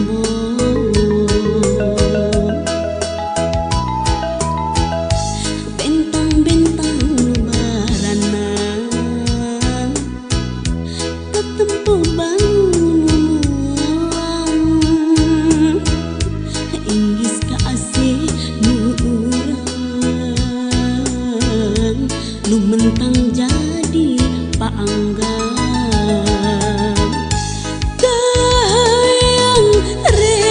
tempo. Bentang-bentang nu marana tetempo bangun melang inggis kaasih nu urang nu mentang jadi paanggang. Kahayang rela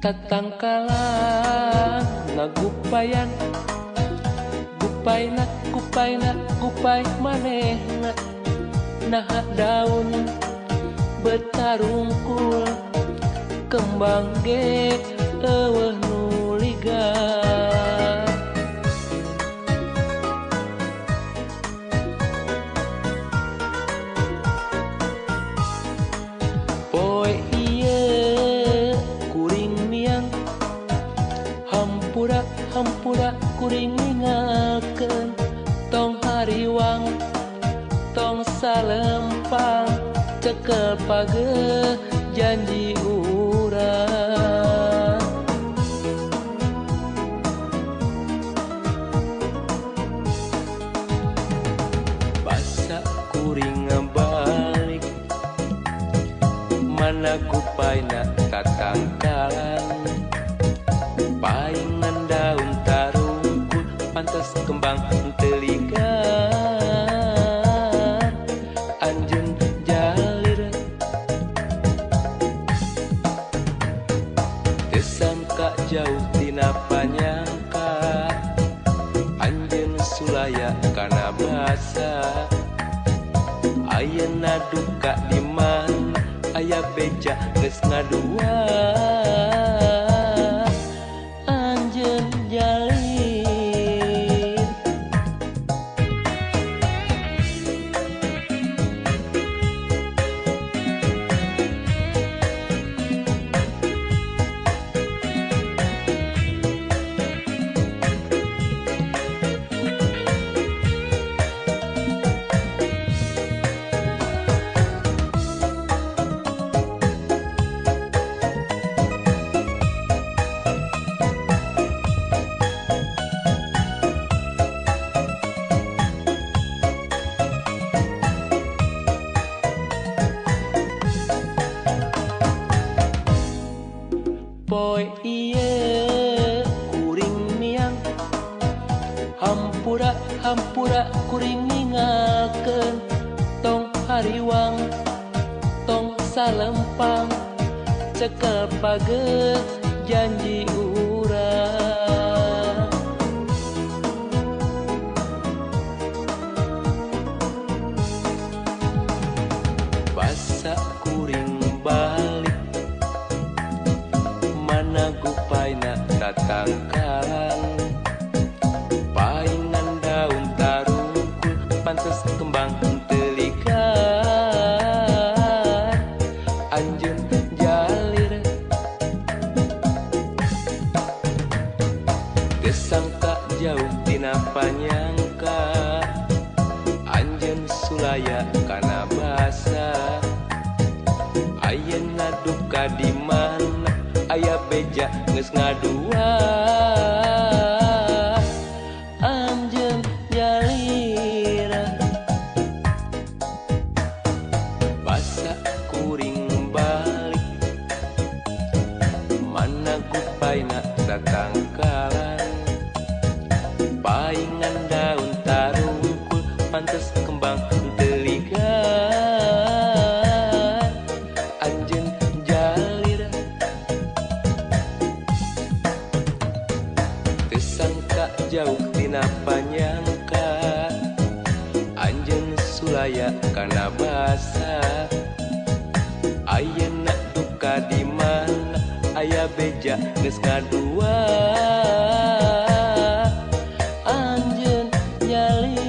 Tatangkalan ngagupayan gupaina gupaina gupai manehna naha daun betarungkul kembang ge eueuh nu ligar. Poe ieu kuring miang hampura hampura kuring ningalkeun tong hariwang tong salempang cekel pageuh janji urang. Basa kuring ngabalik mana gupaina tatangkalan paingan daun tarungkul pantes kembang teu ligar anjeun jalir teu sangka jauh tina panyangka anjeun sulaya kana basa ayeuna duka di mana aya beja geus ngadua anjeun jalir. Poe ieu kuring miang hampura hampura kuring ningalkeun tong hariwang tong salempang cekel pageuh janji urang. Basa kuring balik mana gupaina tatangkalan paingan daun tarungkul pantes kembang teu ligar anjeun jalir teu sangka jauh tina panyangka anjeun sulaya kana basa ayeuna duka di mana aya beja geus ngadua anjeun jalir. Basa kuring balik mana gupaina tatangkalan paingan daun tarungkul pantes kembang teu ligar anjeun jalir teu sangka jauh tina panyangka anjeun sulaya kana basa ayeuna duka di mana aya beja geus ngadua anjeun jalir.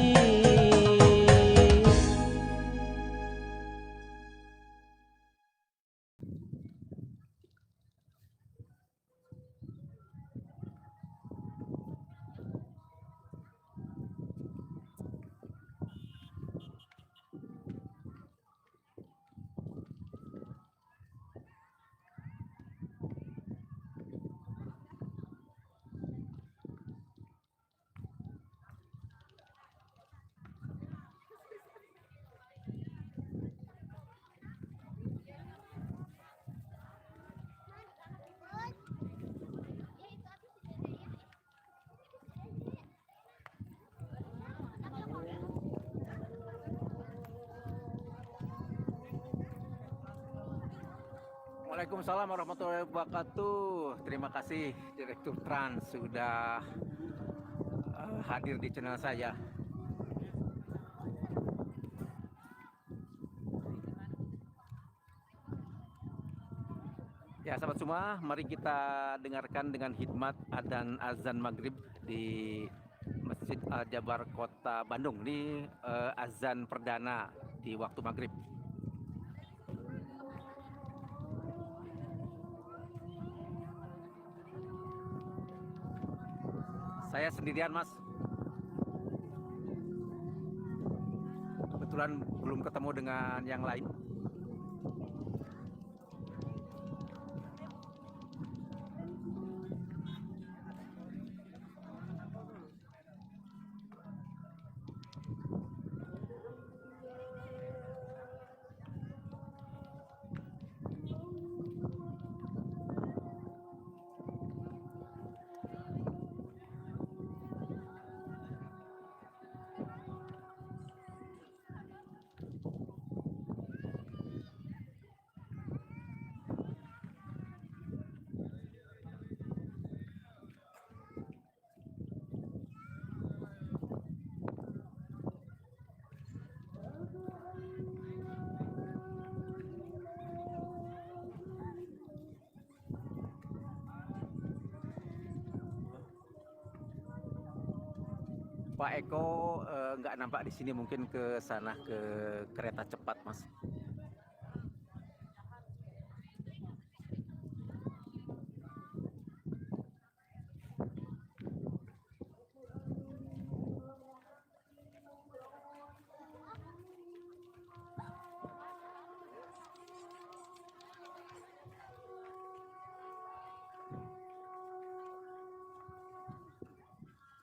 Waalaikumsalam warahmatullahi wabarakatuh. Terima kasih Direktur Trans sudah hadir di channel saya. Ya sahabat semua, mari kita dengarkan dengan hikmat adzan azan maghrib di Masjid Al Jabar Kota Bandung. Ini azan perdana di waktu maghrib. Saya sendirian, Mas. Kebetulan belum ketemu dengan yang lain. Pak Eko nggak nampak di sini, mungkin ke sana ke kereta cepat, Mas.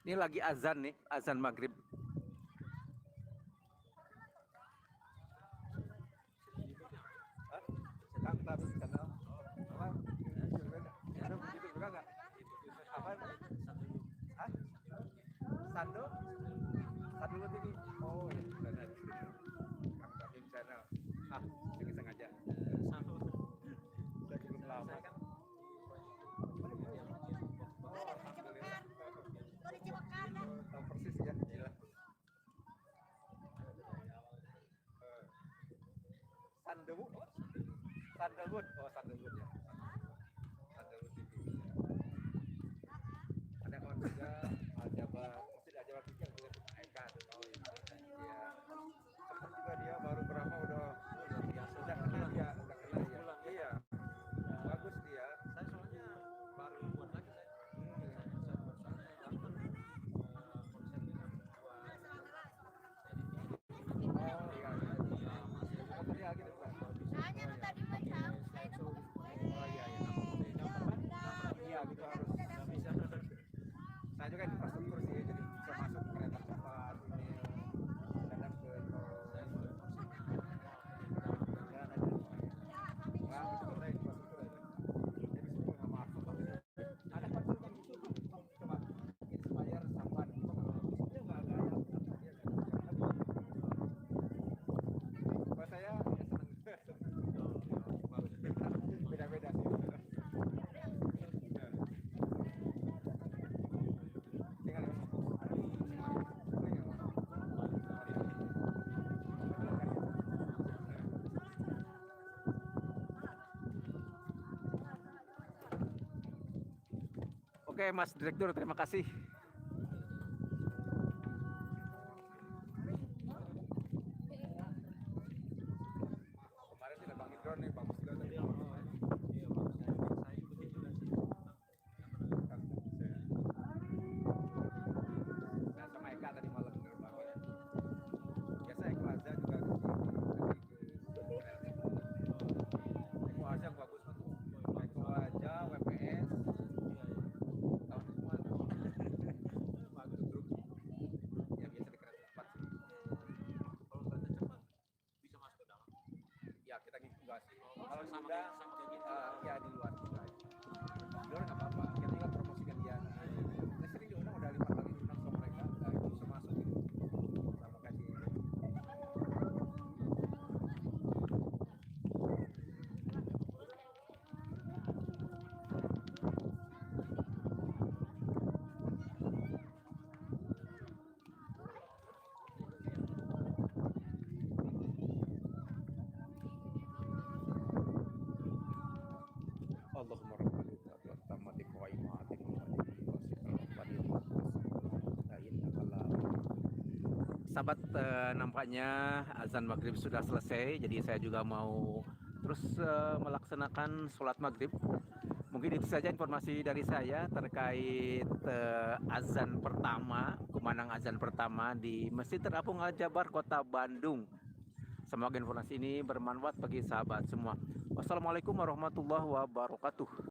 Ini lagi azan nih, azan maghrib. Sando? Sando TV. Oh, ya, Kang Tabim Channel. Ah, ini sengaja. Saya belum lama. Tahu persis ya, gila. Sandalwood, Sandalwood, oh Sandalwood ya. Sandalwood TV. Ya. Ada kawan juga Aljabar, masih Aljabar pikir Eka tuh tahu ya. Iya. Cepat juga dia baru berapa udah kenal dia, udah kenal dia. Iya. Bagus dia. Saya soalnya baru buat lagi saya. Oh iya. Oh, tadi lagi tuh. Oh iya iya. Iya gitu harus. Saya juga infrastruktur sih, jadi bisa masuk kereta cepat ini, kadang ke jalan aja. Wah, itu saya infrastruktur aja. Jadi semua nggak masuk. Ada konsultan gitu, coba inspire sampan. Dia nggak ada. Kalau saya ya senang. Beda-beda sih. Oke Mas Direktur, terima kasih. Kemarin sih Bang Indro nih, bagus juga tadi. Iya, bagus. Saya ikutin juga sih. Nah, sama Eka tadi malam banget. Biasa Eko Azza juga ke sini. Eko Azza bagus tuh. Eko Azza, WPS. Tahun semua. Bagus grup. Ya biasa di kereta cepat sih. Kalau kereta cepat bisa masuk ke dalam. Ya kita enggak sih. Kalau sama sudah sama kayak gitu. Ya di luar juga. Di luar nggak apa-apa. Kita juga promosikan dia. Nah, sering diundang udah 5 kali diundang sama mereka. Nah, itu bisa masuk gitu. Sama kasih. Sahabat, nampaknya azan maghrib sudah selesai, jadi saya juga mau terus melaksanakan sholat maghrib. Mungkin itu saja informasi dari saya terkait azan pertama, kumandang azan pertama di Masjid Terapung Aljabar Kota Bandung. Semoga informasi ini bermanfaat bagi sahabat semua. Wassalamualaikum warahmatullahi wabarakatuh.